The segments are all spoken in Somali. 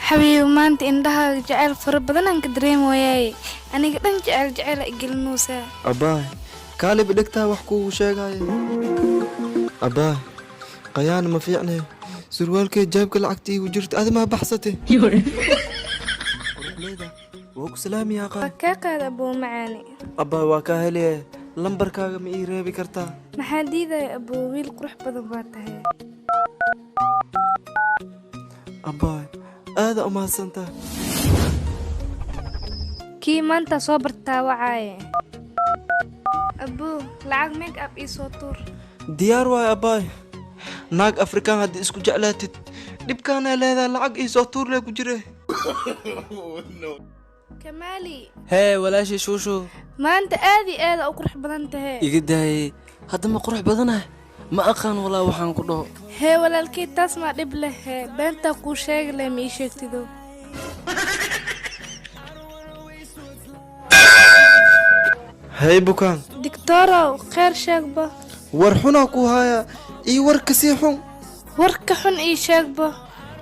Xabiibi, maanta indhahaaga jacayl fara badan aan ka dareemayaay. Aniga dhan jecel jecel igelinaysaa. Abbaay, kaalib dhegtaa wax kuugu sheegaya. Abbaay, qayaana ma fiicne. Surwaalkee jaabka lacagta iigu jirta adi maa baxsate. Quruxleyda waa ku salaamiyaa. Waa qaal. Kaa qaad, abuu macaani. Abbaay, waa kaa heliye, lambarkaaga ma ii reebi kartaa? Maxaa diidaya, abuu? Wiil qurux badan baa tahay. Abbaay, aada u mahadsantahay. Kii maanta soo bartaa wacaaye. Abuu, lacag make up ii soo tuur. Diyaar waayo, abbaay. Naag Afrikaan haddii isku jeclaatid, dhibkaanaa leedahay. Lacag ii soo tuur lee ku jire. Kamaali. Hee, walaashii Shuushu. Maanta aad iyo aada u qurux badan tahay. Iga daayey, hadda ma qurux badanahay? Ma aqaan walaa waxaan ku dhaho. Hee walaalkii, taas maa dhib leh? Hee, beentaa kuu sheegi leh, ma ii sheegtido. Hay bukaan. Digtoorow, kheyr sheegba. War xunaa ku hayaa iyo war kasii xun. Warka xun ii sheegba.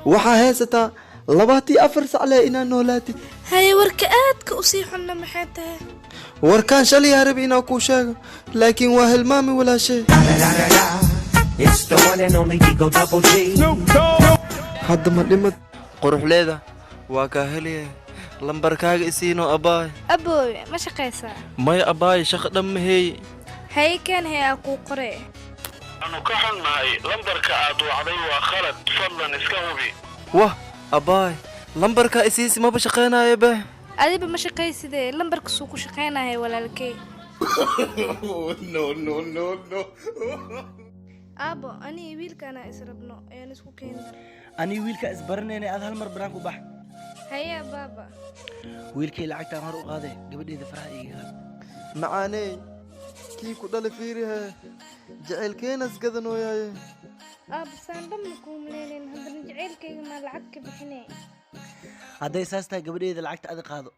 Waxaa haysataa 24 sac leh inaad noolaatid. Haye, warka aadka u sii xunna maxay tahay? Warkaan shalay yaa rabi inaa kuu sheego, laakiin waa hilmaami, walaashay. It's the one and only D-O Double G. Hadda ma dhimad? Quruxleeda waa kaa helaya, lambarkaaga isiino, abbaay. Aboowe, ma shaqaysaa? Maya abbaay, shaqo dhan ma heeye. Haye, keen hee aa kuu qore. Waanu ka xunnahay, lambarka aad wacday waa khalad, fadlan iska hubi. Wah abbaay, lambarkaa isiisi maba shaqaynaayo be. Adiba ma shaqaysidee, lambarka suu ku shaqaynaya, walaalkey? No, no, no, no. Aabo, anii wiilkaana israbno ayaan isku keeni. Anii wiilka isbaranayna, aad hal mar banaan ku bax. Haye baaba. Wiilkay lacagtaan hor u qaaday, gabadheeda faraha iiga qaad. Macaaney, kii ku dhala fiirihe, jacaylkeenas gadanooyaaye. Aabo, saan dhan ma kuu maleynayn, haddana jacaylkayga maa lacag ka bixinay? Hadday saas tahay, gabadheeda lacagta adi qaado.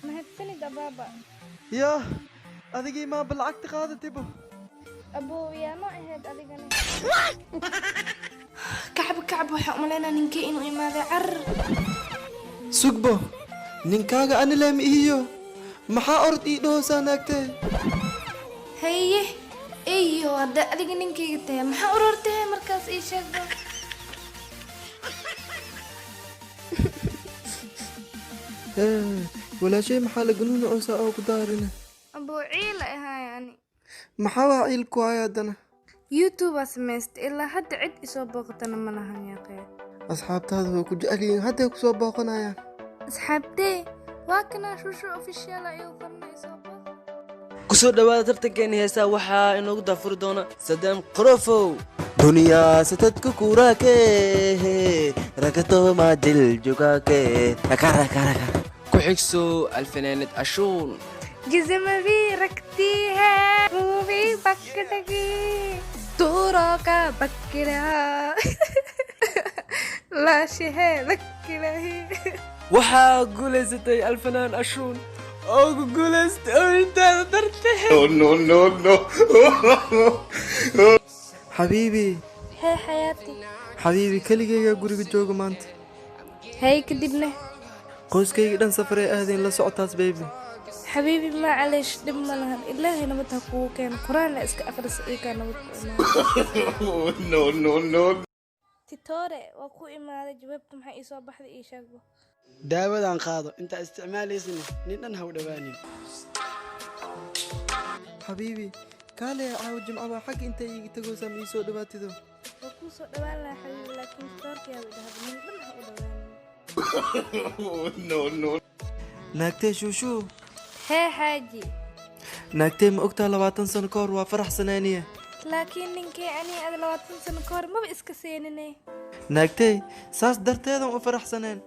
Mahadsanid, abaaba. Yaa, adigii maaba lacagta qaadataybo. Aboow, yaa ma ahayd adigana? Kacab kacab, waxaa umalaynaa ninkii inuu imaaday, carar. Sugbo, ninkaaga ani leh ma ihiyo, maxaa orod ii dhahoosaa naagtee? Haye, eyo, hadda adiga ninkayga tahay, maxaa urortahay markaas? Ii sheegba. Hee, walaashay, maxaa la ganuunacoosaa oo ku daarina? Aboo, ciila ahaay ani. Maxaa waa ciil ku haya haddana? YouTube aa samaystay, ilaa hadda cid isoo booqatana ma lahan, yaaqee. Asxaabtaada way ku jecel yihiin, hadday ku soo booqanayaan. Asxaabtee, waa kanaa Shushu Official igu qorna, isoo booq. Kusoo dhowaada tartankeeni heesaa. Waxaa inoogu daafuri doona Sadam Qorofow. Duniyaa satadku kurake rakatoma dil jugake raka raka raka. Ku xigso alfanaanad Ashuun. जिस्म भी रखती है, वो भी बकटकी तूरों का बकरा लाश है बकरही। Waxaa guulaysatay alfanaan Ashuun oo ku guulaystay ooyintaada darteed. No, no, no, no. Xabiibi. Hee xayaati. Xabiibi, keligaygaa guriga jooga maanta. Hay, kadibna? Qoyskayga dhan safaray aadeen, la socotaas, baby. Xabiibi, ma caleesh, dhib ma lahan. Ilaahay nabad ha kugu keeno. Qur-aan iska akhris, iikaa nabad ku imaado. No, no, no. Titore, waa ku imaaday. Jawaabta maxaa ii soo baxday? Ii sheegbo. Daawadan qaado, intaa isticmaalaysana nin dhan ha u dhowaanin. Xabiibi, kaale, caawa jimcaba xagga intay iiga tagoosaa, ma ii soo dhawaatido? Waa kuu soo dhawaan lahaa xabiibi, laakiin titoorkayaa idhahda nin dhan ha u dhawaanin. No, no. Naagtee Shuushuu. Hee xaaji. Naagtee, ma ogtaa 20 sano ka hor waa faraxsanaaniya? Laakiin ninkii anii aad 20 sano ka hor maba iska seenine. Naagtey, saas darteedan u faraxsaneen.